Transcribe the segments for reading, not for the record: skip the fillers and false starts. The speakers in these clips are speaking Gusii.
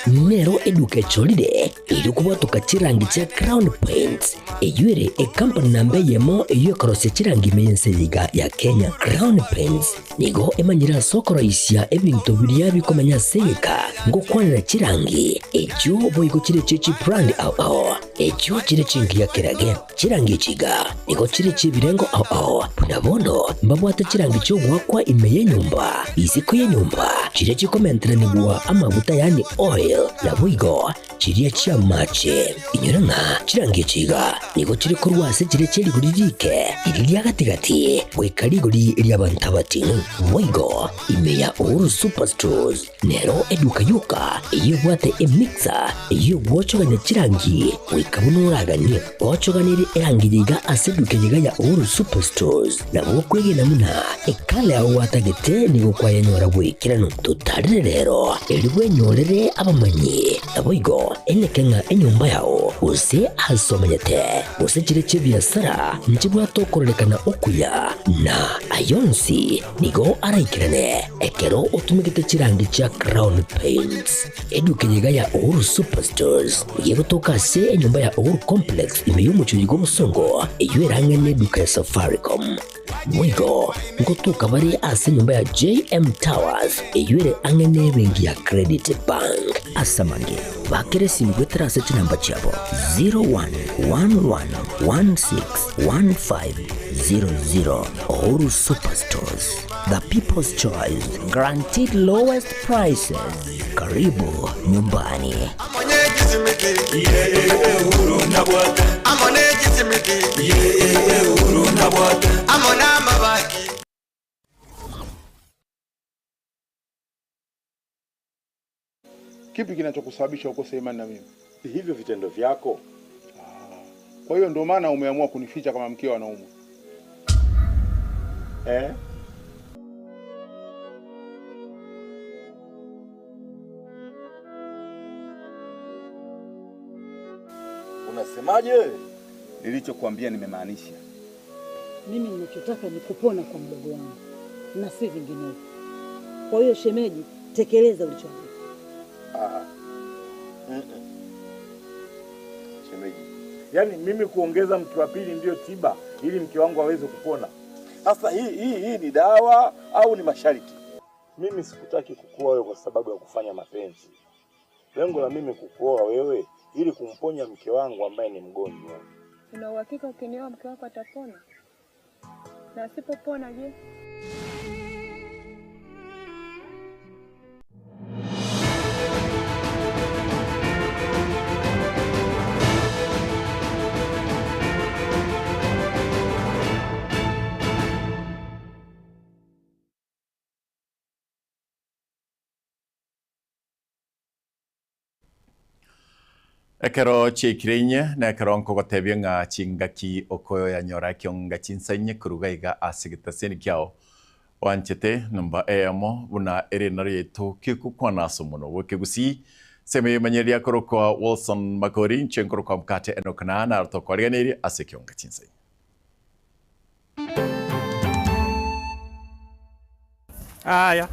nero eduka echorire erio kobwatoka chirangi chia Crown Paints, eyio ere ekampani namba eyemo eyio ekorosia chirangi ime y'ense eye iga ya Kenya. Crown Paints nigo emanyire ase okoroisia ebinto biria bikomenya ase egeka ngokwanera chirangi echio boigo chire chie chibrand ao ao echio chire chingiya kerage. Chirangi echi iga nigo chire chi'ebirengo ao ao, buna bono mbabwate chirangi chi'ogoakwa ime y'enyomba, isiko y'enyomba, chiria chikomenteranigwa amaguta yaani oil, naboigo chiria chi'amache. Inyora ng'a chirangi echi iga nigo chire korwa ase chiria chie rigori riike, riria ria gati-gati, goika rigori ri'abanto abating'u. Boigo ime ya Uhuru Superstores Nero eduka yoka eyio ebwate emixer eyio egwochogania chirangi goika buna oraganie. Ochoganirie erangi eye iga ase eduka eye iga ya Uhuru Superstores, nabo okwegena buna ekala yao gwatagete nigo kwayenyora bw'ekeranu. Totarire rero erio bwenyorere abamanyi, naboigo eneke ng'a enyomba yao gose ase omenyete gose chire chi'ebiasara nchibwate okororekana okuya na ayonsi Nigo araikerane ekero otumegete chirangi chia Crown Paints. Eduka eye iga ya Uhuru Superstores nigo egotoka ase enyomba ya Uhuru Complex ime y'omochie oyo bw'obosongo eyio ere ang'e n'eduka ya Safaricom. Boigo ngotoka bare ase enyomba ya JM Towers eyio ere ang'e n'ebenki ya Credit Bank. Ase amange, bakera esimi goetera ase chinamba chiabo 0111161500. Uhuru Superstores, the people's choice, guaranteed lowest prices. Karibu nyumbani. Kipi kinachokusababisha ukose imani na mimi? Hivyo vitendo vyako. Kwa hiyo ndio maana umeamua kunificha kama mkeo anaumwa. Eh? Unasemaje? Nilichokuambia nimemaanisha. Mimi ninachotaka ni kupona kwa mdogo wangu na si vinginevyo. Kwa hiyo shemeji, tekeleza ulichoambiwa. Ah. Mm-mm. Shemeji, yaani mimi kuongeza mke wa pili ndiyo tiba ili mke wangu aweze kupona? Sasa hii hii hii ni dawa au ni masharti? Mimi sikutaki kukuoa wewe kwa sababu ya kufanya mapenzi. Lengo la mimi kukuoa wewe ili kumponya mke wangu ambaye ni mgonjwa. Una uhakika ukinioa mke wako atapona? Na asipopona je? Ekero chiaikire inye, na ekero nkogotebia ng'a chingaki okoyanyora ekionga chinsa inye korwa iga ase egetaseni kiao oanchete namba eyemo buna ere nario yaito kegokwana ase omonwa bw'ekegusii. Semo y'emanyereria akorokwa Wilson Makori, inche nkorokwa Mkate Enock na naro tokoariganeirie ase ekionga chinsa inye. Aya.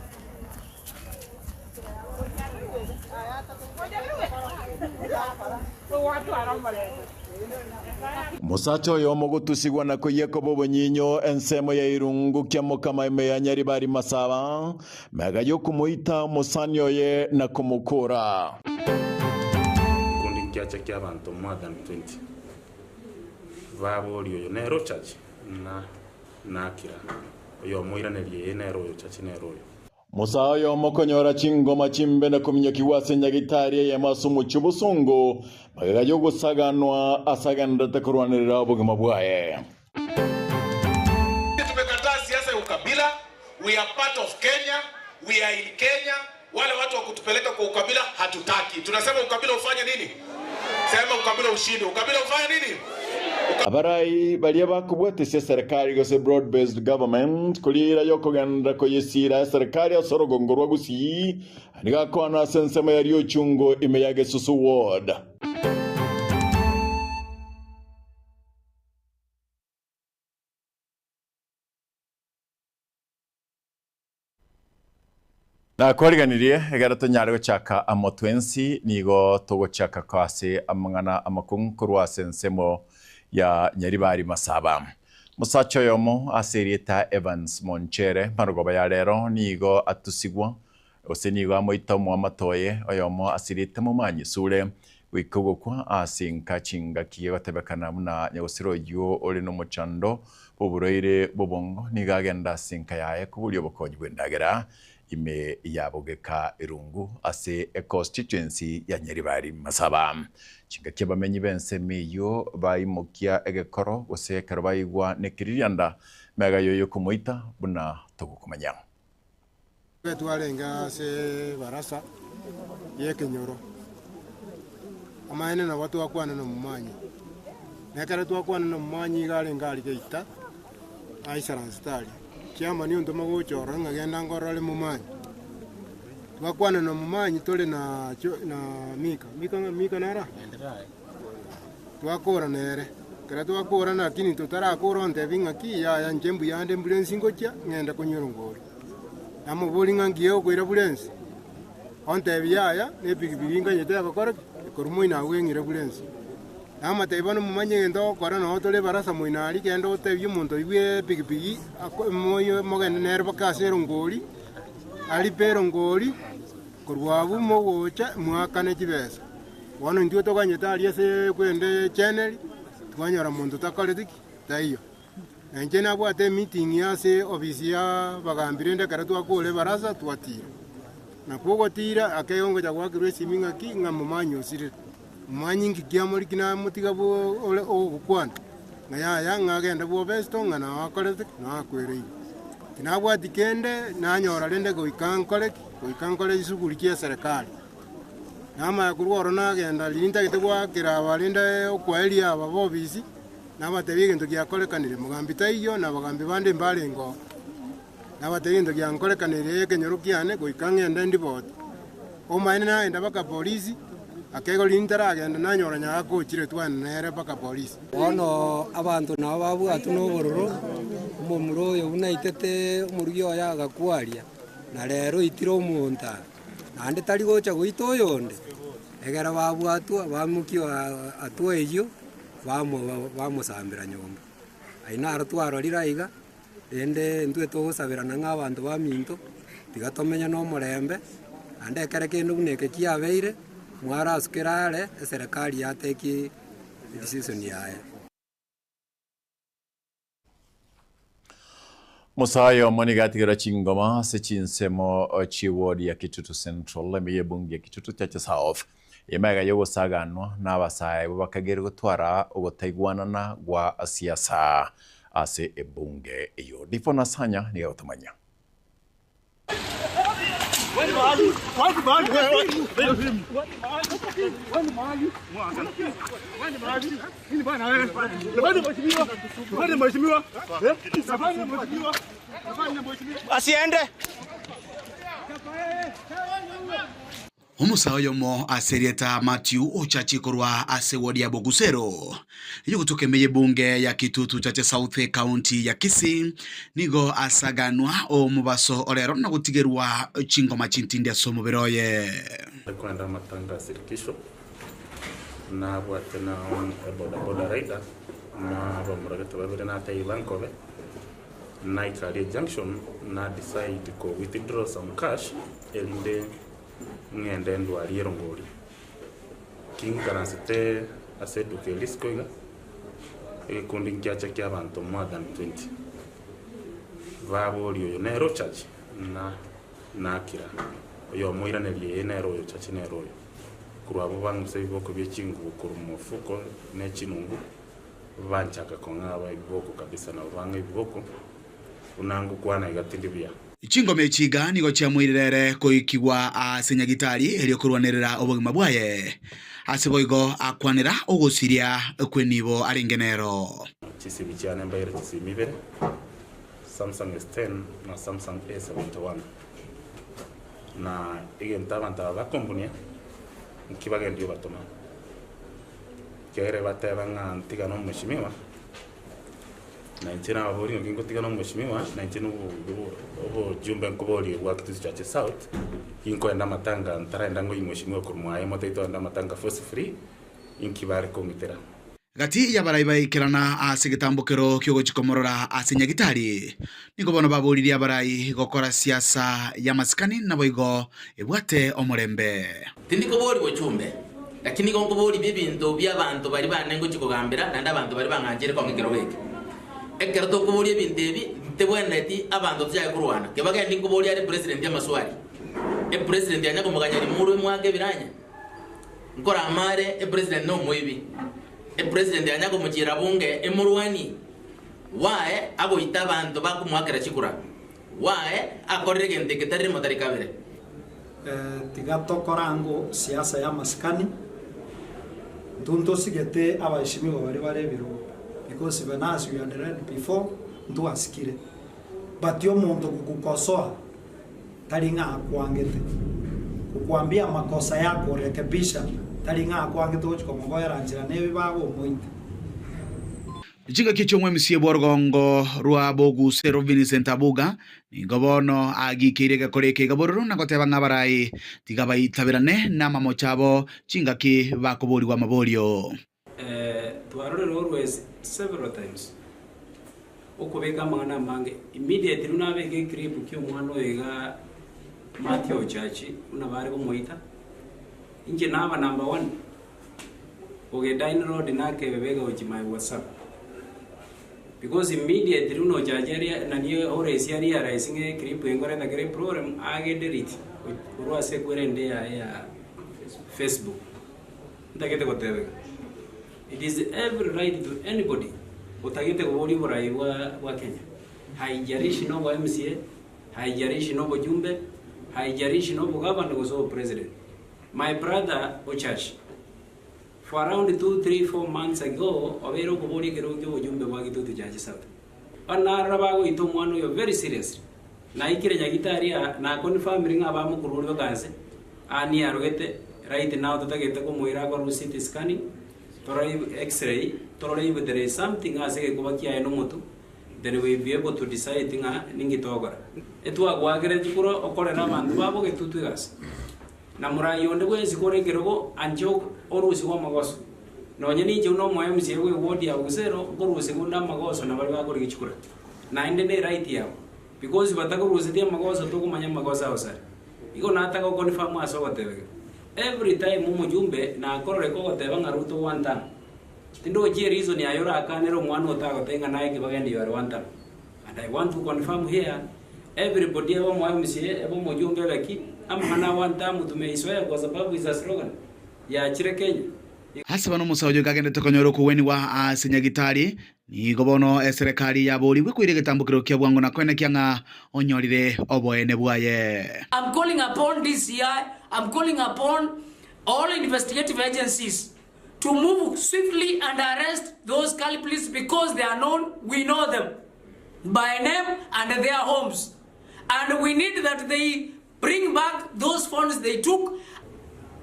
Omosacha oyomo gotusigwa na koiyekwa b'obonyinyo ensemo ya irungu kia mokama ime ya Nyaribari Masaba, mega y'okomoita omosani oye na komokora. Gekundi nkiacha ki'abanto more than 20. Baborie oyo nere ochache? Ng'a nakira. Oyomo oiranerie, Ee nere oyo ochache nere oyo. Musa oyomo konyora chingoma chimbe na kominyokigwa ase nyagitari eyemo ase omochie obosongo, magega y'ogosaganwa ase agendererete korwanerera obogima bwaye. Tumekataa siasa ya ukabila. We are part of Kenya. We are in Kenya. Wale watu wa kutupeleka kwa ukabila hatutaki. Tunasema ukabila ufanye nini? Sema ukabila ushinde. Ukabila ufanye nini? Abarai baria bakobwatesia eserekari gose Broad Based Government koriera yokogenderera koyesiira eserekari ase orogongo rwa Gusii nigo akoanwa ase ensemo ya Riochungo ime ya Gesusu Ward. Nakwariganirie, egere tonyare gochaka amo twensi, nigo togochaka koa ase amang'ana amakong'u korwa ase ensemo ya Nyaribari Masaba. Mosacha oyomo ase erieta Evans Monchere marogoba ya rero nigo atusigwa Gose nigo amoita omoamate oye oyomo ase erieta Momanyi Sure, goika ogokwa ase enka chingaki egotebekana buna nyagosira oyio ore nomochando bw'oborwaire bw'obongo nigo agenda ase enka yaye koboria obokonyi bw'endagera ime ya Bogeka Irungu ase econstituency ya Nyaribari Masaba. Chingaki abamenyi b'ensemo eyio baimokia egekoro gose ekero baigwa nekeririanda mega y'oyokomoita buna togokomanya. Twarenge ase ebarasa y'ekenyoro, amaene nabo twakwana nomomanyi, na ekero twakwana nomomanyi iga arenge aria geita, aisaransete aria. Chairman ontoma gocha ororo ng'a genda nkorore momanyi. Twakwana nomomanyi tore na cho na Mika, Mika ng'a Mika naro aa? Twakora nere, ekero twakora lakini totarakora ontebi ng'aki yaya inche mbuya ande mbure ensi ngochia ng'ende konywa erongori. Namoboria ng'a ngiya okoira bure ense? Ontebia yaya ne epigipigi nganyete egokora ki? Ekorwa moino agwo eng'ire bure ense. Namotebia bono momanye egento ogokora noo tore ebarasa moino aria genda otebie omonto oyio bwe epigipigi ako moyo mogende nere mpaka ase erongori, aripe erongori, korwa abwo mogocha mwakane chibesa. Bono intwe toganyete aria ase kwende cheneri, twanyora monto takoreti ki? Taiyo. Na inche nabwate emeeting ase ofisi ya abagambi rende ekero twakora ebarasa twatira. Nakwo ogotira akeigo ngocha goakerwa esimi ng'aki ng'a momanyi osirire. Momanyi inki kiamoriki namotiga bo ore ogokwana ng'a yaya ng'a agende bwa Festo ng'a nao akorete ki? Nao akwereire. Tinabwati kende nanyora rende goika nkore ki? Goika nkore chisuguri chia eserekari. Namanya korwa oro nagenda riria ntagete goakera aba rende okwaeria aba b'obisi, nabatebia egento giakorekanire, mogambi taiyo, na abagambi bande mbarenge oo. Nabatebia egento giankorekanire ekenyoro kiane goika ng'ende ndiboti. Omaene nagenda mpaka polisi, akeigo riria ntaragenda nanyora nyagaka ochire twane nere mpaka polisi. Bono abanto nabo babwatwe nobororo, omomura oyo buna aitete omorugi oye agakwaria, na rero oitire omonto aa. Naende tari gocha goita oyonde, egere babwatwa bamokia hatua eyio, bamosambera nyomba. Ayio naro twarorire aiga, rende intwe togosaberana ng'a abanto baminto, tiga tomenye nomorembe, naende ekere kende buna eke kiabeire, mwarasukere are, eserekari yateki edecision yaye. Omosae oyomo nigo atigerwa chingoma ase chinsemo chi'eward ya Kitutu Central ime y'ebunge ya Kitutu Chache South ime magega y'ogosaganwa n'abasae abwo bakageire gotwara ogotaigwanana gwa siasa ase ebunge eyio. Difon Asanya nigo agotomanyia. Omosae oyomo ase erieta Mathew ochache korwa ase ward ya Bogusero, eyogotoka ime y'ebunge ya Kitutu Chache South ekaunti ya Kisii, nigo asaganwa omobaso orero na gotigerwa chingoma chintindi ase omobere oye. Kogenda amatanga a Sirikisho, nabwate na ebodaboda rider, na abamura gete babere natebia bankobe, naika aria ejunction, na decide ko withdraw some cash erinde ng'ende ndwarie erongori. Kinkaransete ase eduka eria isiko iga, egekundi nkiacha kia abanto more than 20. Baboria oyo nere ochache? Na nakira. Oyomo oiraneria ee nere oyo ochache nere oyo. Korwa abwo bang'usa ebiboko bie chingubo korwa mofuko ne chinungu, banchaka kong'aba ebiboko kabisa nabo bang'a ebiboko, buna ngokwana iga tindi buya. Chingoma echi iga nigo chiamoirire ere koikigwa ase nyagitari erio korwanerera obogima bwaye, ase boigo akwanera ogosiria kw'enibo arenge nero. Chisimi chiane mbaire chisimi ibere, Samsung S10 na Samsung A71. Na egento abanto aba bakombunia, nki bagendia obatoma. Ekiagera bateba ng'a ntigane omweshimiwa. Na inche nababorie ng'a gingotiga na omweshimiwa, na inche obojumbe nkoborie bwa Kitutu Chache South, ginkoenda amatanga ntaraenda ngoyie mweshimiwa korwa mwaye motebi togende amatanga forcefully, inki bare kong'itera. Gati y'abarai baikerana ase egetambokero ki'ogochia komorora ase Nyagitari, nigo bono baboririe abarai gokora siasa y'amasikani naboigo ebwate omorembe. Tindi koboria bochumbe, lakini nigo nkoboria ebinto bi'abanto baria bane ngochia kogambera, naende abanto baria bang'ancheire kong'a ekerogo eke. Ekero tokoboria ebinto ebi, ntibwenereti abanto tochake korwana. Kebagende nkoboria are president amaswali. Epresident anya komoganya rimuru emwake ebiranya? Nkorama are epresident nomoibi? Epresident anya komochiera bunge emorwanie? Why agoita abanto bakomoakera chikura? Why akorire egento eke tari rimo tari kabere? Tiga tokore ango siasa y'amasikani, intwe ntosigete abaheshimiwa baria bare ebirogo because even as we had read before, ntwasikire. But omonto gokukosoa tari ng'a akwangete, gokwambia amakosa yakorekebisha tari ng'a akwangete gochia komoboera nchera nebibago omoite. Chingaki chi'omwemisia bw'orogongo rwa Bogusero Vincent Abuga nigo bono agikeire egekora eke iga bororo na goteba ng'a abarai tiga baitaberane namamocho abo chingaki bakoborigwa amaborio. Twarorire always several times okobeka amang'ana amange immediately buna abeke eclip kia omwana oyo igaa Mathew Ochachi buna bare komoita, inche naba number one. Ogedownload nakebebeka gochia my whatsapp because immediately buna ochache aria nani Horace a realize ng'a eclip eye nkoreta kere eproblem agedelete korwa ase ekwerende yaye ya Facebook. Ntagete goteba iga, it is every right to anybody otagete koboria oborai bwa bwa Kenya, haijalishi nobo MCA, haijalishi nobojumbe, haijalishi nobogavana gose obopresident. My brother Ochashi, for around two, three, four months ago obeire okoboria ekerogo kia obochumbe bwa Gitutu Church South. Bono narora bagoita omwana oyo very seriously. Naikire nyagitari aa na confirmire ng'a abamokururia bakanse aa niarogete right now totagete komoira akorwe CT scanning torore x-ray torore if there is something ase egekuba kiaye na omotwe then we be able to decide ng'a ninki togokora. Etwagoakera chikura okorera abanto babo Gitutu egasi. Na morai onde bwensi kore ekerogo anche orusigwe amagoso. Nonya ninche buna omo MCA bwe ward ya Busero nkorusigwa onde amagoso na baria bakorigia chikura. Naende ne right yabo because batakorusetie amagoso tokomanya amagoso abo sare. Igo nataka goconfirm ase ogoteba iga. Every time omojumbe nakororeka ogoteba ng'a Ruto one term. Tindochi ereason aye orakanere omwana otagotebia ng'a naye kibagende you are one term. And I want to confirm here, everybody ebe omo MCA, ebe omojumbe ebe ki, amang'ana a one term tumeizoea kwa sababu is a slogan yachire Kenya. Ase bono omosacha oyo kagendete konyora okogwenigwa ase Nyagitari, nigo bono eserekari yaborigwe koira egetambokero kia bwango na koenekia ng'a onyorire oboene bwaye. I'm calling upon DCI, I'm calling upon all investigative agencies to move swiftly and arrest those culprits because they are known, we know them by name and their homes. And we need that they bring back those phones they took.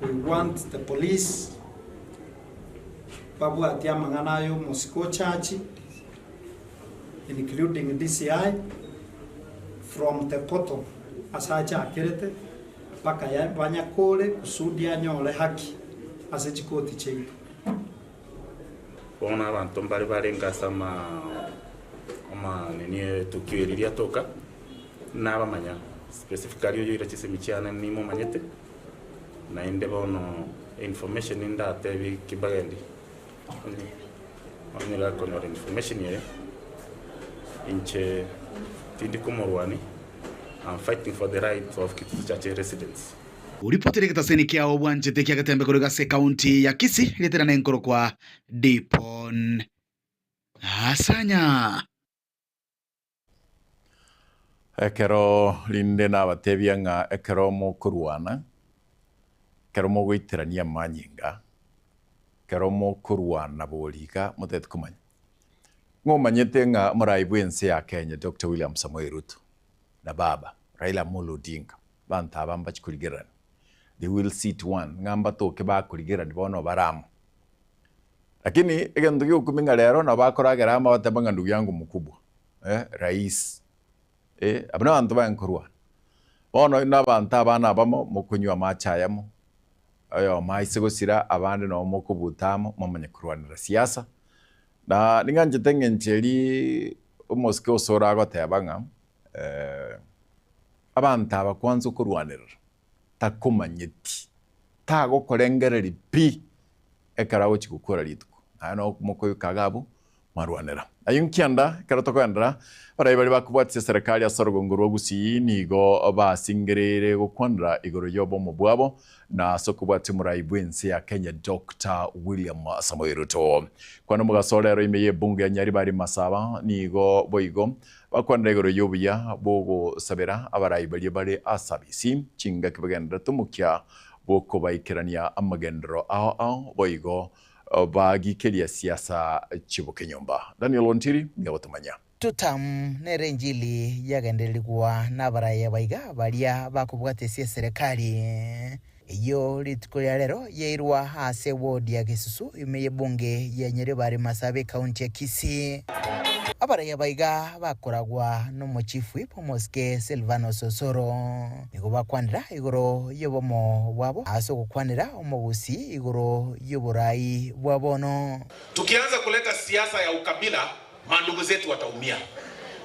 We want the police babwatie amang'ana aya omosike o church including DCI from the bottom ase achakerete mpaka banyakore kusudi anyore haki ase chikoti chiaito. Bono abanto mbare barenge ase ama ama nini etukio eri riatoka, nabamanya specifically oyoira chisemi chiane nimomanyete, naende bono information ndatebie kibagendi, onye onye gakonyora information eye, inche tindi komorwania, I'm fighting for the right of Kitutu Chache residents. Oripotire egetaseni kiao obwanchete kia Getembe korwa ase ekaunti ya Kisii rietera nenkorokwa Dipon Asanya. Ekero rinde nabatebia ng'a ekero mokorwana, ekero mogoiterania amanyinga, ekero mokorwana bori iga motagete komanya, ng'a omanyete ng'a omorai bw'ense ya Kenya Doctor William Samoei Ruto na baba Raila Amolo Odinga, abanto aba mbachi korigererania, they will sit one, ng'a mbatoke bakorigererania bono bare amo. Lakini egento giokumia ng'a rero nabo bakoragera amo bateba ng'a ndugu yangu mkubwa, eh, rais, eh, abwo nabanto baye nkorwana. Bono inwe abanto abana abamo mokonywa amache ayamo, oyomo aise gosira abande nabo mokobuta amo momanye korwanera siasa. Na ning'anchete eng'encho eria omosike osoro agoteba ng'a abanto aba kwanza okorwanerera takomanyeti, tagokorengereria pi ekero agochia gokora rituko. Naye no mokoika iga abwo mwarwanera. Ayio nkianda ekero tokoenderera, abarai baria bakobwatisia eserekari ase orogongo rwa Gusii nigo basingereire gokwanera igoro y'obomo bwabo na ase okobwatia omorai bw'ense ya Kenya Doctor William Samoei Ruto. Kwana omogaso rero ime y'ebunge ya Nyaribari Masaba nigo boigo bakwanera igoro y'obuya bw'ogosabera abarai baria bare ase abisi chingaki bagendererete omokia bw'okobaikerania amagenderero ao ao boigo bagikeria siasa chi'obokenyomba. Daniel Ontiri nigo agotomanya. Tutam nere enchili yagendererigwa nabaraia baiga baria bakobwatesia eserekari. Eyio rituko ria rero yairwa ase eward ya Gesusu ime y'ebunge ya Nyaribari Masaaba ekaunti ya Kisii. Abaraia baiga bakoragwa nomochief whip omosike Silvanus Osoro nigo bakwanera igoro y'obomo bwabo ase ogokwanera omogusii igoro y'oborai bwa bono. Tukianza kuleta siasa ya ukabila mandugu zetu wataumia.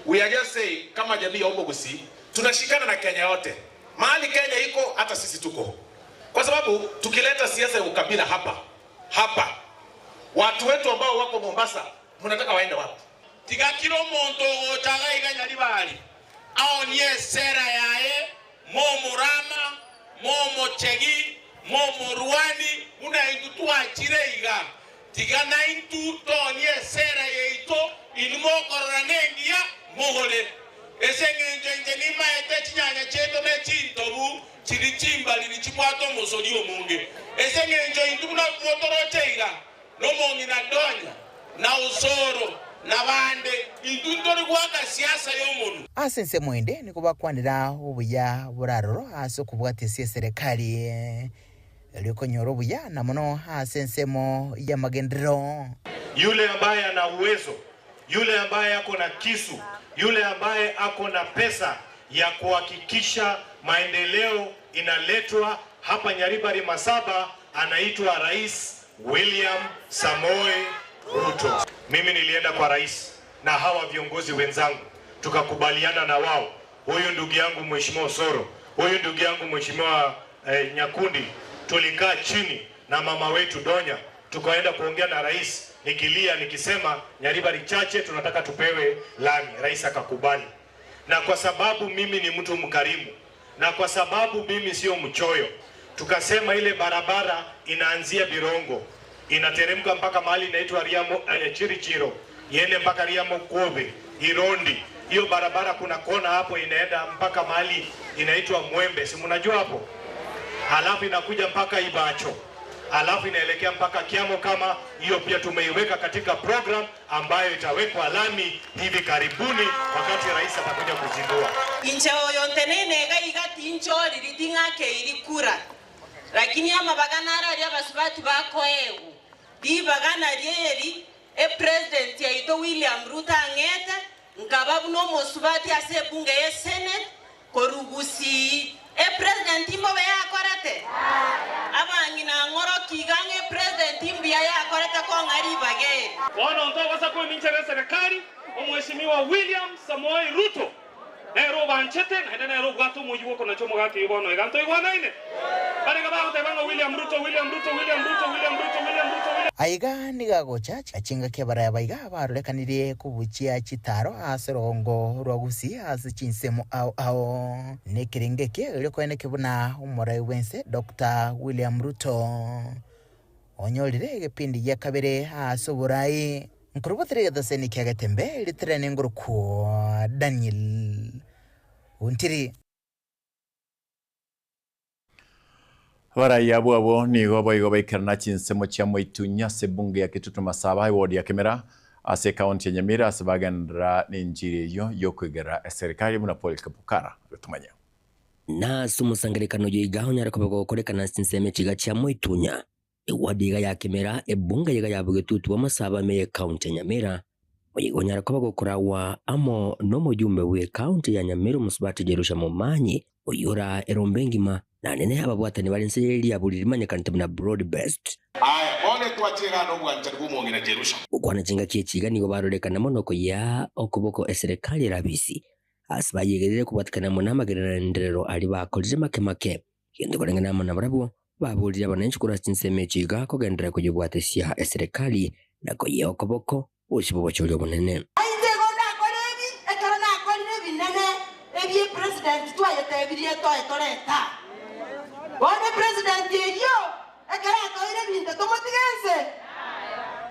We are just saying kama jamii ya Omogusii tunashikana na Kenya yote. Mahali Kenya iko hata sisi tuko. Kwa sababu tukileta siasa ya ukabila hapa hapa, watu wetu ambao wako Mombasa mnataka waende wapi? Tiga kira omonto ogocha iga iga Nyaribari aonie esera yaye, momorama, momochegi, momorwani, buna intwe twachire iga. Tiga naintwe toonie esera yaito, inwe mokorora nengiya, mogore. Ase engencho inche nimaete chinyanya chiaito ne chintobu chiri chimbariri chibwate omosori omonge. Ase engencho intwe buna motoroche iga, nomong'ina Donya, na Osoro, na bande, intwe ntori goaka siasa y'omonwa. Ase ensemo ende nigo bakwanera obuya boraroro ase okobwatia ase eserekari. Erio konyora obuya na mono ase ensemo y'amagenderero. Yule ambaye ana uwezo, yule ambaye ako na kisu, yule ambaye ako na pesa ya kuhakikisha maendeleo inaletwa hapa Nyaribari Masaba anaitwa Rais William Samoei Ruto. Mimi nilienda kwa rais na hawa viongozi wenzangu tukakubaliana na wao, huyu ndugu yangu Mheshimiwa Osoro, huyu ndugu yangu Mheshimiwa eh, Nyakundi, tulikaa chini na mama wetu Donya tukaenda kuongea na rais, nikilia nikisema Nyaribari chache tunataka tupewe lami. Rais akakubali, na kwa sababu mimi ni mtu mkarimu na kwa sababu mimi sio mchoyo, tukasema ile barabara inaanzia Birongo inateremka mpaka mahali inaitwa Riamo, eh, Chirichiro iende mpaka Riamo Kobe Irondi. Hiyo barabara kuna kona hapo inaenda mpaka mahali inaitwa Mwembe, si mnajua hapo? Halafu inakuja mpaka Ibacho, halafu inaelekea mpaka Kiamo. Kama hiyo pia tumeiweka katika program ambayo itawekwa lami hivi karibuni, wakati rais atakuja kuzindua. Inche oyo ntenene iga iga tinchoriri ting'akeiri kura, lakini amabaga naro aria abasubati bakoegwa, ribaga nario eri epresident yaito William Ruto ang'ete, nkaba buna omosubati ase ebunge ye senate korwa Gusii. Epresident mbobe yakorete? Abang'ina ng'oroki iga ng'a epresident mbuya yakorete kong'a ribaga eri. Bono ntogosakwa eminchera y'eserekari, Omweshimiwa William Samoei Ruto nere obanchete naende nere obwate omoyio bw'okonacha omogaka oyio bono iga ntoigwanaine. Barega bagoteba ng'a William Ruto, William Ruto, William Ruto, William Ruto, William Ruto, William. Aiga nigo agocha chingaki abaraya baiga barorekanirie kobuchia chitaaro ase orogongo rwa Gusii ase chinsemo ao ao. Nekerengo eke erio koeneke buna omorai bw'ense Doctor William Ruto onyorire egepindi gia kabere ase oborai. Nkorobotera egetaseni kia Getembe ritere nengorokwo Daniel Ontiri. Abarai abwo abwo nigo boigo baikerana chinsemo chia Moitunya ase ebunge ya Kitutu Masaba eward ya Kemera ase ekaunti ya Nyamira ase bagenderera nenchiri eyio yokoigerera eserikari buna Paul Kebukara agotomanya. Na ase omosangererekano oyo iga onyare koba gokorekana ase chinsemo echiga chia Moitunya. Ewadi iga ya Kimera, ebunge iga ya Bogetutu bw'Amasabo ime y'Ekaunti ya Nyamira, oyo onyare koba gokoragwa amo nomojumbe bw'Ekaunti ya Nyamira Omosubati Jerusha Momanyi, oyio ora erombe engima, na nene ababwatani bare inse ye riabu riria rimanyekanete buna Broad Based. Aya, bono etwachire igaa nobwanchani bw'omong'ina Jerusha. Gokwana chingaki echi iga nigo barorekana mono koyia okoboko eserekari erabisi, ase bayegerire kobwatekana amo namagenderero aria bakorire make make. Gento koreng'ana amo nabarabwo, baborire abananchi korwa ase chinsemo echi iga kogenderera koyebwatesia eserekari na koyea okoboko bosio bw'obochori obonene. Nainche igo ndakore ebi, ekero nakorire ebinene ebi epresident twayetebirie toe toreta. Bono epresident eyio ekero atoeire ebinto tomotige nse?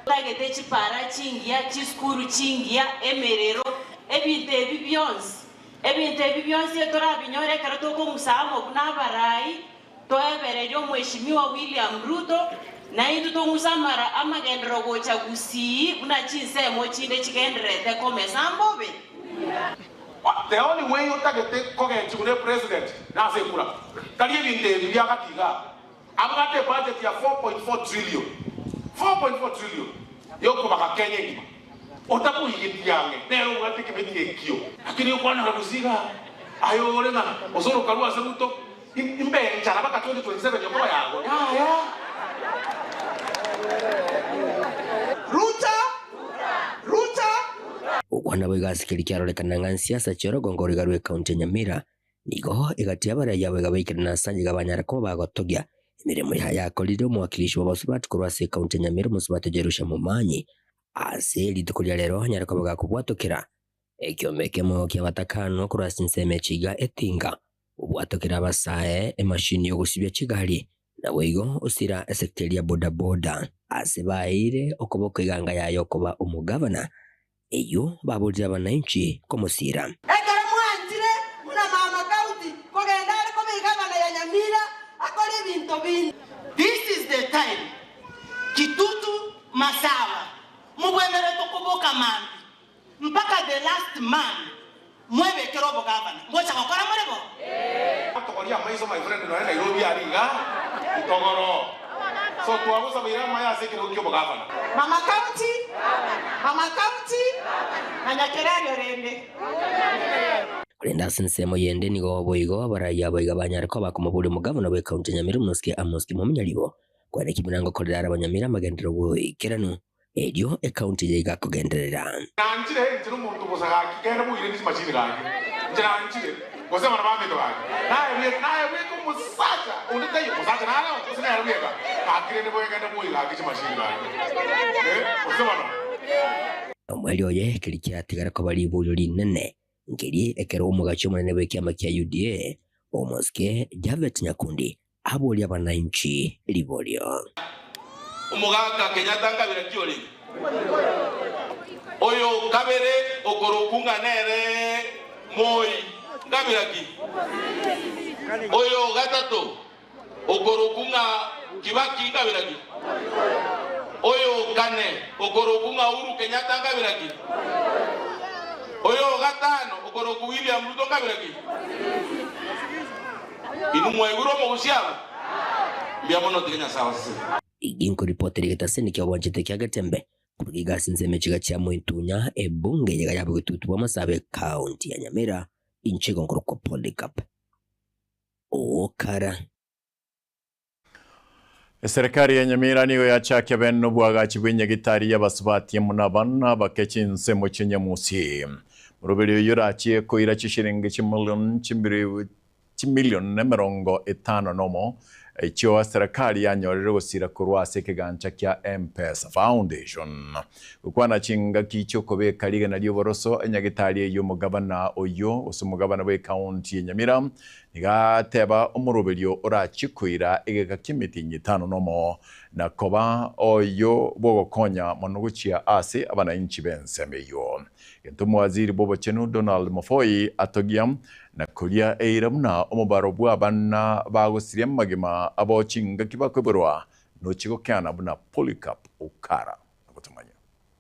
Totagete chipara chingiya, chisukuru chingiya, emerero, ebinto ebi bionsi. Ebinto ebi bionsi torabinyore ekero tokong'usa amo buna abarai, toebererie Omweshimiwa William Ruto, naintwe tong'use amara amagenderero gocha Gusii buna chinsemo chinde chigendererete komesa mbobe. The only way otagete kogechigwa ne president nase ekura, tari ebinto ebi bia gati igaa. Abwate ebudget ya 4.4 trillion, 4.4 trillion, yokobaga Kenya engima. Otamoigetie ang'e nere obwate ekebeti ekio. Lakini okwanera gose iga aye ore ng'a gose orokarwe ase Ruto, imbe enchara mpaka 2027 yokoba yago. Yaya. Ruto! Ruto! Gokwana boigo ase keria kiarorekana ng'a nsiasa chi'orogongo roiga rw'ekaunti ya Nyamira Nigo egati y'abaraiyo abo igabaikire ase iga banyare koba bagotogia emeremo yaye yakorire omowakilishi bw'abasubati korwa ase ekaunti ya Nyamira omosubati Jerusha Momanyi. Ase rituko ria rero anyare koba gakobwatokera ekiombe ekemo ki'abatakano korwa ase ensemo ya Chiga Etinga, obwatokera abasae emashini y'ogosibia chigari, naboigo osira esekta eria boda boda ase baeire okoboko eganga yaye okoba omogavana Eyio baborire abananchi komosiira. Ekero mwanchire buna mama County kogenda are koba egavana ya Nyamira akore ebinto binde. This is the time Kitutu Masawa mobwenerete koboka mambia mpaka the last man mwebekere obogavana. Ngocha gokora more bo? Togoria amaiso my friend nonya Nairobi aria iga itogoro so twagosabeire amaya ase ekerogo kia obogavana. Mama County, Mama County, na Nyakerario rende. Korende ase ensemo yende nigo boigo abarai abo iga banyare koba bakomoboria omogavana bw'ecounty ya Nyamira Omosike Amos Kimomenya ribo kwane ki buna ngokorera are abanyamira amagenderero goikeranu Erio ekaunti eye igakogenderera. Nanchire inche nomonto bosa gaki, kende moire chimashini gaki, inche nanchire, gose abana baminto gaki, naye bweka, naye bweka omosacha onde taiyo, omosacha nare oo, gose nere bweka, gaki rende bwegende moire gaki chimashini gaki, eh, gose bono. Omoerio oye keria kiatigara koba riborio rinene, nkeria ekero omogachi omonene bw'ekiama kia UDA, omosike Japhet Nyakundi, Aborie abananchi riborio. Omogaka Kenyatta nkabira ki orenge? Oyo kabere okorokwa ng'a nere Moi nkabira ki? Oyo gatato okorokwa ng'a Kibaki nkabira ki? Oyo kane okorokwa ng'a Uhuru Kenyatta nkabira ki? Oyo gatano okorokwa William Ruto nkabira ki? Inwe mwaigure omogusia aba? Mbuya mono tiga Nyasae abasesenie. Ginkoripotera egetaseni kia obwanchete kia Getembe korwa gigasi ensemo echiga chia Mointunya ebunge eyega ya bogetutu bwa Masaaba ekaunti ya Nyamira inche igo nkorokwa Polycarp Okara. Eserekari ya Nyamira nigo yachakia bene nobwagachi bw'enyagitari y'abasubati amo nabana bake chinsemo chi'Nyamusi. Moroberi oyio orachie koira chishiringi chimilion chimbiri chimilion 51 echio eserekari yanyorire gosira korwa ase ekegancha kia M-Pesa Foundation. Gokwana chingaki chi'okobeka rigena ri'oboroso enyagitari eyio omogabana oyio gose omogabana bw'ecounty ya Nyamira Nigo ateba omoroberio orachie koira egeka ki'emetienyi etano nomo, na koba oyo bw'ogokonya mono gochia ase abanainchi b'ensemo eyio. Gento omowaziri bw'obochenu Donald Mofoi atogia na koria eira buna omobaro bw'abana bagosiria amagima abo chingaki bakoiborwa nochie gokeana buna Polycarp Okara agotomanya.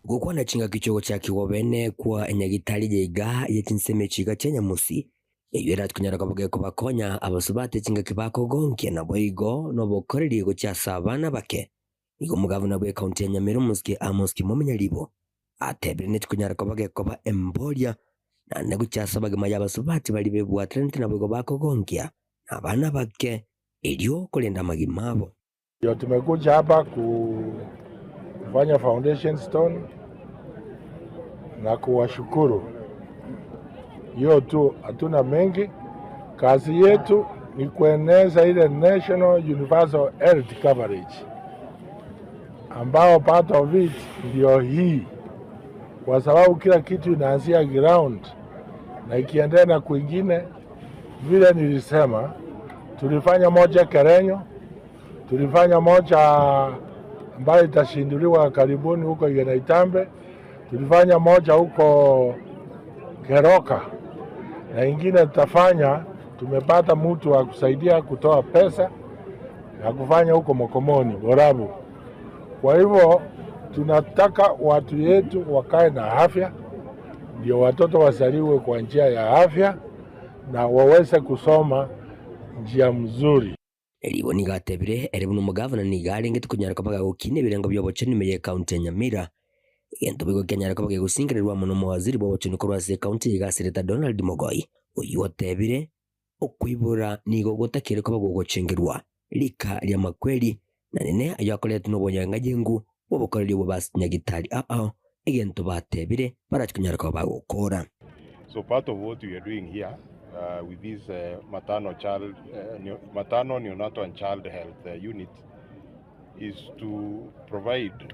Gokwana chingaki chi'ogochakigwa obene kwa enyagitari yaiga ye chinsemo echiga chia Nyamusi, Eyio eratonyare koba gekobakonya abasubati chingaki bakogonkia naboigo nobokoreri gochia ase abana bake. Nigo omogavana bw'ecounty ya Nyamira omosike Amos Kimome Nyaribo atebire netikonyara koba gekoba emboria naende gochia ase abagima y'abasubati baria bebwateranete naboigo bakogonkia na abana abake erio korenda amagima abo. Ndio tumekuja hapa kufanya foundation stone na kuwashukuru. Hiyo tu, hatuna mengi. Kazi yetu ni kueneza ile National Universal Health Coverage ambao part of it ndio hii, kwa sababu kila kitu inaanzia ground na ikiendelea na kwingine. Vile nilisema, tulifanya moja Kerenyo, tulifanya moja ambayo itashinduliwa karibuni huko Igenaitambe, tulifanya moja huko Keroka na ingine tutafanya. Tumepata mtu wa kusaidia kutoa pesa ya kufanya huko Mokomoni Borabu. Kwa hivyo tunataka watu yetu wakae na afya, ndio watoto wazaliwe kwa njia ya afya na waweze kusoma njia mzuri. Eribo nigo atebire ere buna omogavana nigo arengete konyara koba gagokina ebirengo bia obochenu ime ya ekaunti ya Nyamira. Egento boigo kianyara koba gegosingererwa amo na omowaziri bwa obochenu korwa ase ekaunti eye iga Senator Donald Mogoi oyio otebire okoibora nigo gotakire koba gogochengerwa rika ri'amakweri na nene ayio akoretwe na obonyangayengu bw'obokoreri obwo ba nyagitari ao egento batebire barachi konyara koba bagokora. So part of what we are doing here with this maternal child, maternal, neonatal and child health unit is to provide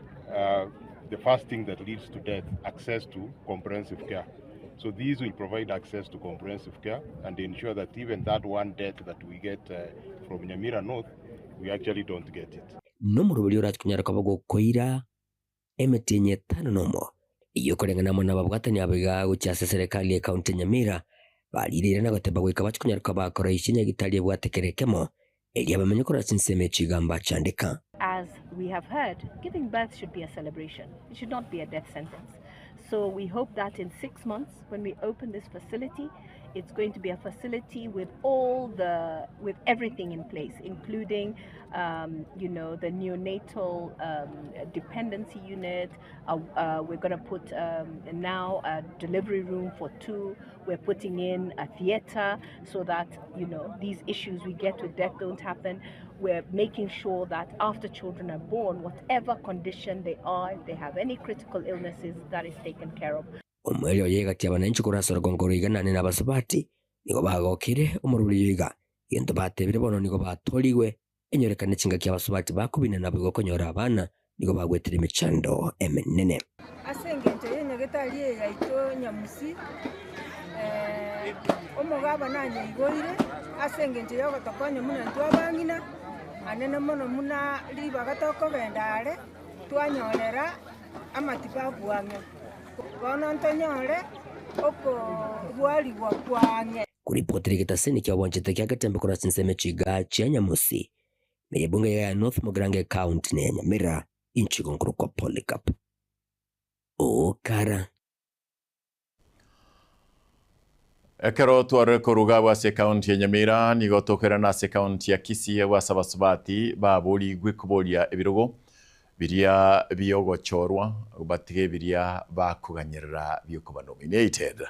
the first thing that leads to death, access to comprehensive care. So these will provide access to comprehensive care and ensure that even that one death that we get from Nyamira North, we actually don't get it. Nomoroberi orache konyara koba gokoira emetienyi etano nomo eyio ekoreng'ana amo nababwatani abo iga gochia ase eserekari ya ekaunti ya Nyamira barireire na goteba goika bache konyara koba bakoroisia nyagitari ebwate kera ekemo erio abamenye korwa ase ensemo echi iga mbachandeka. As we have heard, giving birth should be a celebration. It should not be a death sentence. So we hope that in 6 months, when we open this facility, it's going to be a facility with all the, with everything in place, including, you know, the neonatal dependency unit. We're going to put now a delivery room for 2. We're putting in a theater so that, you know, these issues we get with death don't happen. We're making sure that after children are born, whatever condition they are, if they have any critical illnesses, that is taken care of. Omweri oyo egati abananchi korwa ase orogongo roiganane na abasubati nigo bagokire omoroberi oyo iga egento batebire bono nigo batorigwe enyorekane chingaki abasubati bakobina nabo igo konyora abana nigo bagwetire emechando emenene. Ase engencho y'enyagetari eye yaito Nyamusi, omogaba nanyoigoire ase engencho y'ogotokonya muna intwe abang'ina anene mono muna ribaga tokogenda are twanyorera amatibabu ang'e bono ntonyore okorwarigwa kwang'e. Kuripotera egetaseni kia obwanchete kia Getembe korwa ase ensemo echiga chia Nyamusi meye ebunge ya North Mugirango County na ya Nyamira inchigo nkorokwa Polycarp Okara. Ekero twarore koruga abwo ase ekaunti ya Nyamira nigo tokoirana ase ekaunti ya Kisii abwo ase abasubati baborigwe koboria ebirogo biria biogochorwa batige biria bakoganyerera biokoba nominated.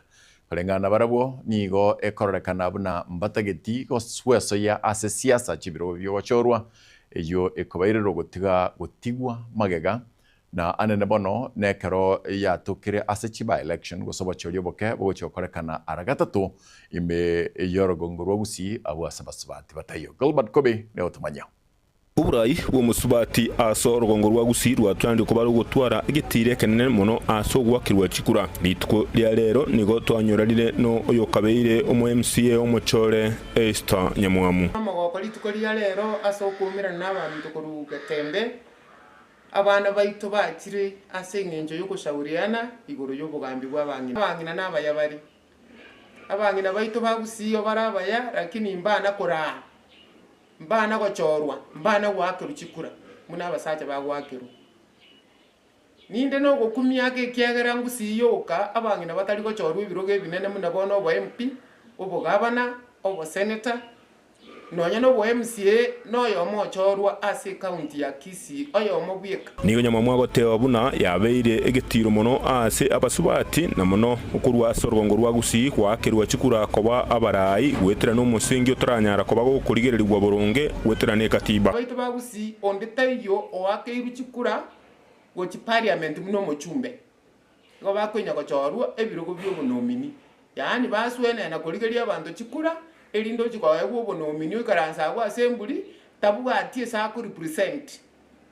Koreng'ana barabwo nigo ekororekana buna mbatageti goswesoyia ase siasa chibirogo biogochorwa eyio ekobairera ogotiga gotigwa magega na anene bono nekero yatokire ase chiba election gose obochori oboke bogochia gokorekana ara gatato ime yorogongo rwa Gusii abwo ase abasubati bataiyo. Gilbert Kobe neotomanya. Oborai bw'omosubati ase orogongo rwa Gusii rwatwanire koba rogotwara egetiro ekenene mono ase ogoakirwa chikura. Rituko ria rero nigo twanyorarire no oyokabeire omo MCA omochore Esther Nyamwamu. Omogoko rituko ria rero ase okoumerana nabaminto korwa Getembe, abana baito bachire ase engencho y'ogoshauriana igoro y'obogambi bw'abang'ina. Abang'ina nabaya bare. Abang'ina baito ba Gusii bare abaya, lakini mbana koraa, mbana gochorwa, mbana goakerwa chikura buna abasacha bagoakerwa. Ninde nogokumia ake ekiagera Gusii yoka abang'ina batari gochorwa ebirogo ebinene buna bono obo MP, obogavana, oboseneta. Nonya nobo MCA noyomo ochorwa ase ecounty ya Kisii oyomo bweka. Nigo nyamwamu agoteba buna yabeire egetiro mono ase abasubati na mono okorwa ase orogongo rwa Gusii goakerwa chikura koba abarai goetera nomosingi otaranyara koba gokorigererigwa boronge goetera nekatiba. Abaito ba Gusii onde taiyo oakeirwe chikura gochia parliament buna omochumbe. Igo bakonya gochorwa ebirogo bi'obonomini, yaani baswenena korigeria abanto chikura, erinde ochie koegwa obonomini oikaranse agwo ase emburi, tabwati ase akorepresent.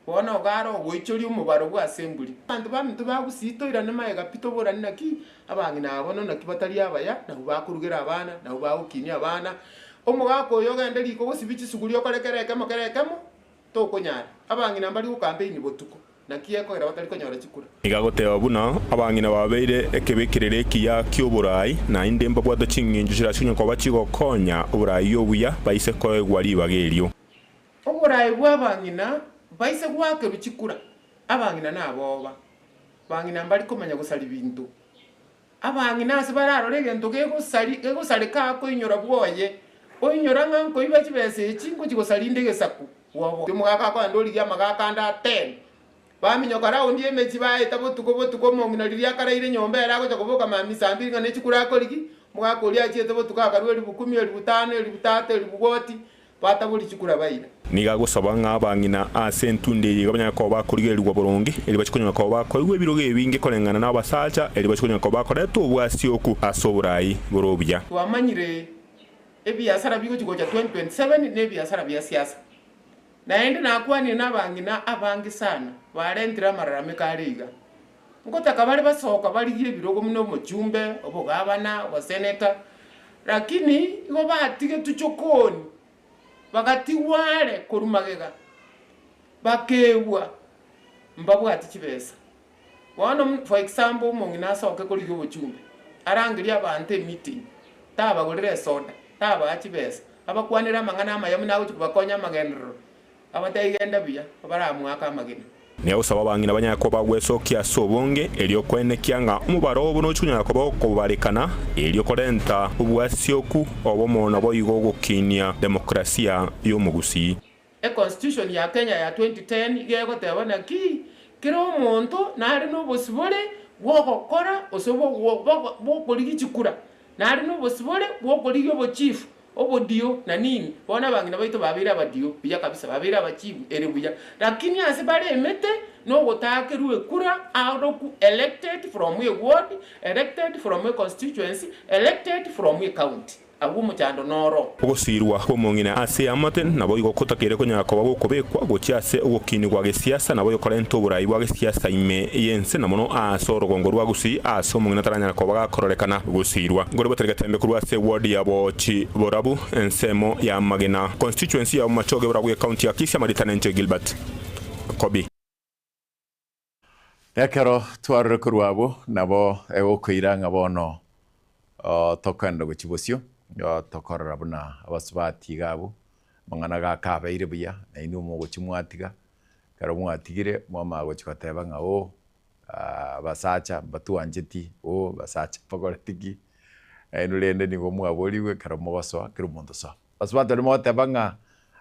Bono iga are ogoichoria omobaro bwa ase emburi. Abanto baminto bagusii toirane magega pi toborane naki abang'ina aba bono naki batari abaya, nabwo bakorugera abana, nabwo bagokinia abana. Omogaka oyo ogende riko gosibia chisuguri okore kera ekemo kera ekemo, tokonyara. Abang'ina mbari gokampeini botuko. Naki ekogera batari konyora chikura. Nigo agoteba buna abang'ina babeire ekebekerero ekiya ki'oboraai, naende mbabwate ching'encho chirasinywe koba chigokonya oboraai obuya baise koegwa ribaga erio. Oboraai bw'abang'ina baise goakerwa chikura, abang'ina naboba. Bang'ina mbari komanya gosaria binto. Abang'ina ase bararore egento gegosari gegosareka akoinyora bwoye, oinyora ng'a nkoiba chibesa echi ngochia gosarinde egesaku bwobo. Omogaka akogenda origia amagaka ande ateme. Baminyoka raundi y'emechie baeta botuko botuko omong'ina riria akaraire nyomba ere agocha koboka mambia saa mbiri ng'a nechikura akorigi, omogaka oria achiete botuko akarua elifu kumi, elifu tano, elifu tatu, elifu goti, Batabori chikura baira. Nigo agosaba ng'a abang'ina ase entunda eye iga banyare koba bakorigererigwa boronge, erio bachie konyora koba bakoigwa ebirogo ebinge koreng'ana nabasacha, erio bachie konyora koba bakoreta obwasioku ase oborai bore obuya. Twamanyire ebiasara bigochia gocha 2027 na ebiasara bia siasa. Naende nakwanire nabang'ina abange sana barentire amararamiko are iga. Ngotaka bare basoka barigie ebirogo buna omochumbe, obogabana, oboseneta, lakini igo batigetwe chokoni, bagatigwa are korwa magega, bakeegwa mbabwati chibesa. Bono for example omong'ina asoke korigia obochumbe, arangerie abanto emeeting, tabagorera esoda, tabaa chibesa, abakwanere amang'ana amaya buna agochia kobakonya amagenderero, Abatebie genda buya, baramoake amagena. Nigo abang'ina banyare koba gwesokia ase obonge, erio koenekia ng'a omobaro obo nochia konyara koba okobarekana, erio korenta obwasioku obomo naboigo ogokinia demokrasia y'omogusii. Econstitution ya Kenya ya 2010 iga egoteba naki kera omonto nare nobosibore bw'ogokora gose bw'okorigia chikura, nare nobosibore bw'okorigia obochifu, Obodio na nini? Bono abang'ina baito babeire abadio buya kabisa, babeire abachibu ere buya. Lakini ase bare emete nogotakerwa ekura aroku elected from a ward, elected from a constituency, elected from a county. Agwo omochando noro. Ogosiirwa kw'omong'ina ase eamate naboigo gotakeire konyara koba gokobekwa gochia ase ogokinigwa gesiasa naboigo korenta oborai bwa gesiasa ime y'ense na mono aase orogongo rwa Gusii aase omong'ina taranyara koba gakororekana gosiirwa. Nkore batari getembe korwa ase eward ya Boochi Borabu ensemo ya Magena constituency ya Bomachoge Borabu ecounty ya Kisii Amarita Nenche Gilbert Kobi. Ekero twarure korwa abwo, nabo egokoira ng'a bono tokoenda gochia bosio, tokorora buna abasubati iga abwo, amang'ana gakabeire buya, nainwe mogochia mwatiga, ekero mwatigire mwamanya gochia goteba ng'a oh abasacha mbatwancheti, oh abasacha mbakoreti ki, nainwe rende nigo mwaborigwe ekero mogosoa kera omonto soa. Abasubati baria mogoteba ng'a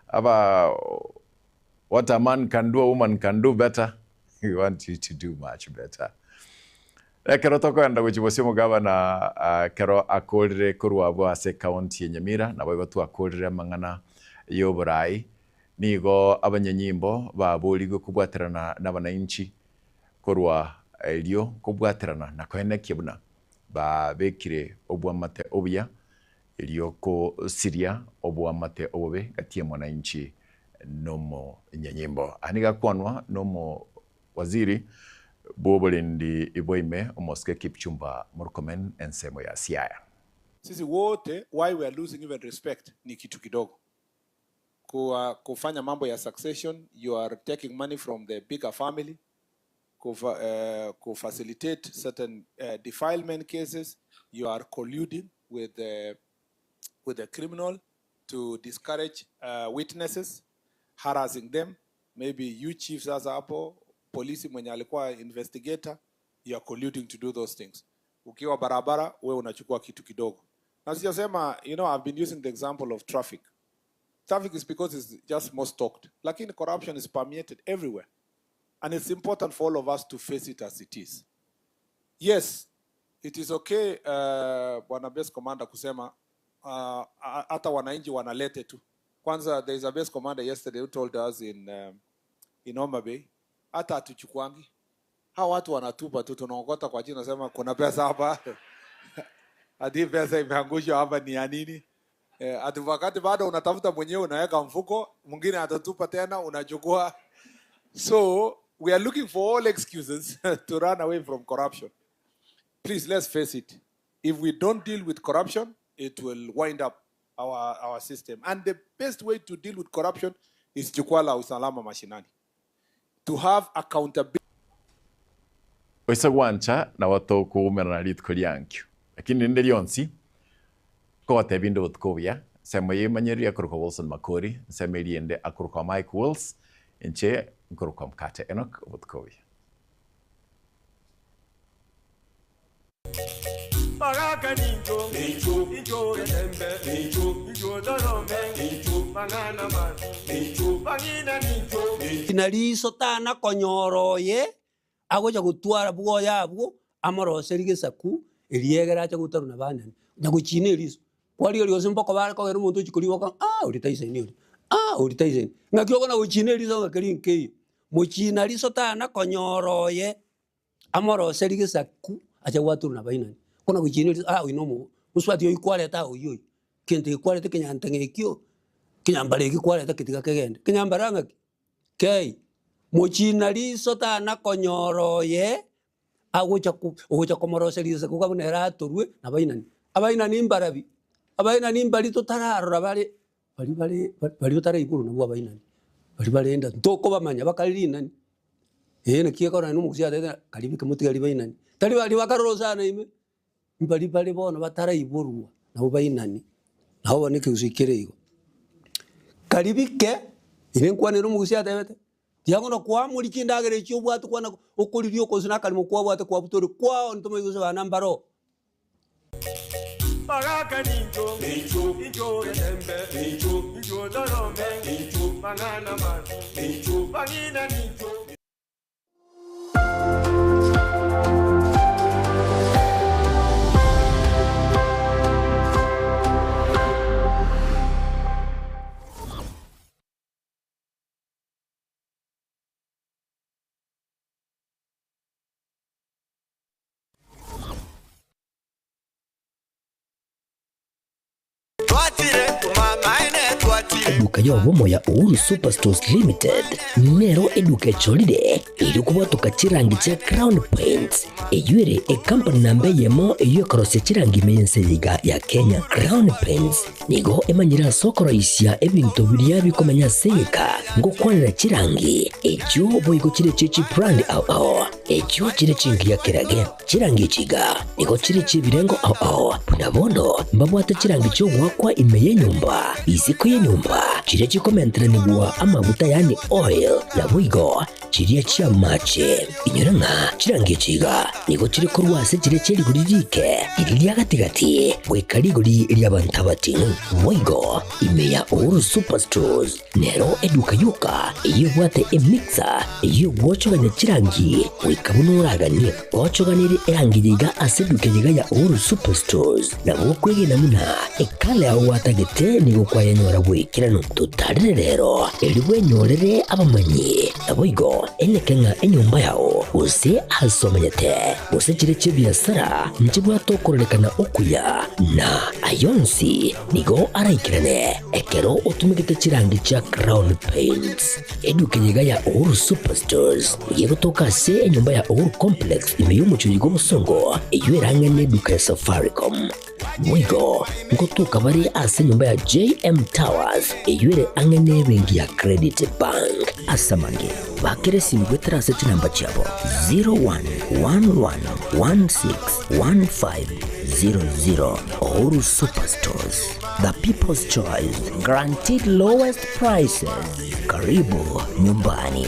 aba what a man can do a woman can do better, we want you to do much better. Ekero tokoenda gochia bosio omogabana ekero akorire korwa abwo ase ecounty ya Nyamira, naboigo twakorire amang'ana y'oborai, nigo abanyanyimbo baborigwe kobwaterana nabananchi korwa erio kobwaterana na koenekia buna babekire obwamate obuya erio kosiria oboamate obobe gati ya mwananchi nomonyanyimbo. Aya nigo akwanwa nomowaziri bw'oborendi bwa ime omosike Kipchumba Murkomen ensemo ya Siaya. Sisi wote why we are losing even respect ni kitu kidogo. Kwa kufanya mambo ya succession you are taking money from the bigger family kufa, uh, kufacilitate certain uh, defilement cases you are colluding with the, with the criminal to discourage uh, witnesses harassing them maybe you chief sasa hapo polisi mwenye alikuwa investigator you are colluding to do those things ukiwa barabara wewe unachukua kitu kidogo na sijasema you know i've been using the example of traffic. Traffic is because it's just most talked. Lakini corruption is permeated everywhere. And it's important for all of us to face it as it is. Yes, it is okay Bwana Base Commander kusema hata wananchi wanalete tu. Kwanza there is a base commander yesterday who told us in Homa Bay hata hatuchukuangi. Hawa watu wanatupa tu, tunaokota kwa jina, nasema kuna pesa hapa. Hadi pesa imeangushwa hapa ni ya nini? Eh, ati wakati bado unatafuta mwenyewe unaweka mfuko, mwingine atatupa tena unachukua. So we are looking for all excuses to run away from corruption. Please, let's face it. If we don't deal with corruption, it will wind up our system. And the best way to deal with corruption is jukwaa la usalama mashinani. To have accountability. Oise gwancha nabo tokoumera rituko riankio. Lakini rinde rionsi, nkogotebia inde obotuko obuya, nsemo eye emanyereria akorokwa Wilson Makori, nsemo eria ende akorokwa Mike Wills, inche nkorokwa Mkate Enock, obotuko obuya. Baraka ninjo, ninjo, ninjo getembe, ninjo, ninjo dorome, ninjo, banana man, ninjo, bangina ninjo. Na riiso tana konyora oye agocha gotwara bwoye abwo amoroserie gesaku eriegere ache gotarwa na banene nyagochina eriso. Kwarigeria gose mpaka bare kogera omonto ochia koriboka ah oria Tyson oria, ah oria Tyson. Ng'aki okona gochina eriso ng'a keri nkeiyo. Mochina riso tana konyora oye amoroserie gesaku ache gwatorwa na bainani. Kona gochina eriso ah oyo na omo mosubati oywo kwareta aa oywo oyo, kento eke kwareta ekenyantang'a ekio, kenyambara eki kwareta ketiga kegende. Kenyambara ng'aki? Kei. Mochina riso tana konyora oye agocha ko ogocha komoroseria gesaku buna ere atorwe na bainani. Abainani mbarabi, abainani mbari totararora bare baria bare baria otaraiborwa nabwo abainani, baria barenda ntokobamanya bakare rinani. Eeh naki ekero naende omogusi atebete ng'a karibu kemotigari bainani. Tari baria bakarora osana ime, mbari bare bono bataraiborwa nabo bainani, nabo bono ekegusii kere igo. Karibu ke, ere nkwanere omogusi atebete, tiga bono kwamori chindagera echio obwate kwana okoriria okonsu na akarimo kwabwate kwabutoire kwao ntomanye gose bana mbaro. Baraka ninjo, ninjo, ninjo getembe, ninjo, ninjo dorome, ninjo, banana man, ninjo, bangina ninjo. Eduka y'obomo ya Uhuru Superstores Limited nero eduka echorire erio kobwatoka chirangi chia Crown Paints eyio ere ecompany namba eyemo eyio ekorosia chirangi ime y'ense eye iga ya Kenya. Crown Paints nigo emanyire ase okoroisia ebinto biria bikomenya ase egeka ngokwanera chirangi echio boigo chire chie chibrand ao ao echio chire chingiya kerage. Chirangi echi iga nigo chire chi'ebirengo ao ao, buna bono mbabwate chirangi chi'ogoakwa ime y'enyomba, isiko y'enyomba, chiria chikomenteranigwa amaguta yaani oil, naboigo chiria chi'amache. Inyora ng'a chirangi echi iga nigo chire korwa ase chiria chie rigori rike, riria ria gati-gati, goika rigori ri'abanto abating'u. Boigo ime ya Uhuru Superstores Nero eduka yoka eyio ebwate emixer eyio egwochogania chirangi goika buna oraganie. Gochoganerie erangi yaiga ase eduka eyeiga ya Uhuru Superstores nabo okwegena buna ekala yao gwatagete nigo kwayenyora bw'ekeranu. Totarere rero erio bwenyorere abamanyi naboigo eneke ng'a enyomba yao gose ase omenyete gose chire chi'ebiasara nchibwate okororekana okuya na ayonsi Nigo araikerane ekero otumegete chirangi chia Crown Paints. Eduka eye iga ya Uhuru Superstores nigo egotoka ase enyomba ya Uhuru Complex ime y'omochie oyo bw'obosongo eyio erang'e neduka ya Safaricom. Boigo ngotoka bare ase enyomba ya JM Towers eyio ere ang'e nebenki ya Credit Bank. Ase amange, bakera esimi goetera ase chinamba chiabo 0111161500. Uhuru Superstores, the people's choice, guaranteed lowest prices. Karibu nyumbani.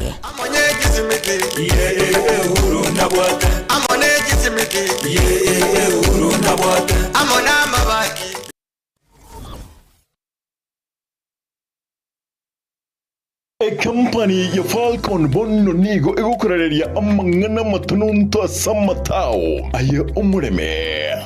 Ekampani ya Falcon bono nigo egokorareria amang'ana amatononto ase amatao aye omoreme.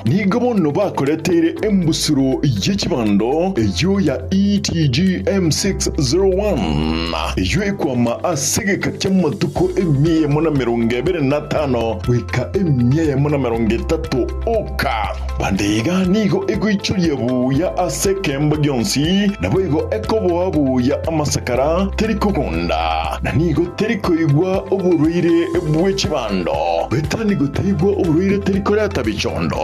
Nigo bono bakoreteire embusuro ye chibando eyio ya ETGM 601, eyio ekwama ase egeka ki'amatuko emia eyemo na 25 goika 130 oka. Bande iga nigo egoichoria buya ase ekeemba gionsi, naboigo ekoboa buya amasakara, teri kogunda, na nigo teri koigwa oborwaire bwe chibando. Goetania nigo taigwa oborwaire teri koreta bichondo.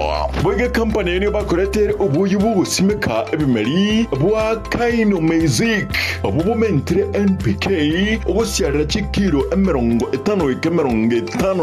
Boigo ekampani eye nigo bakoretere oboyio bw'ogosimeka ebimeri bwa Kainomeizic, obwo bomentire NPK, ogosiarera chikiro 50 goika 50.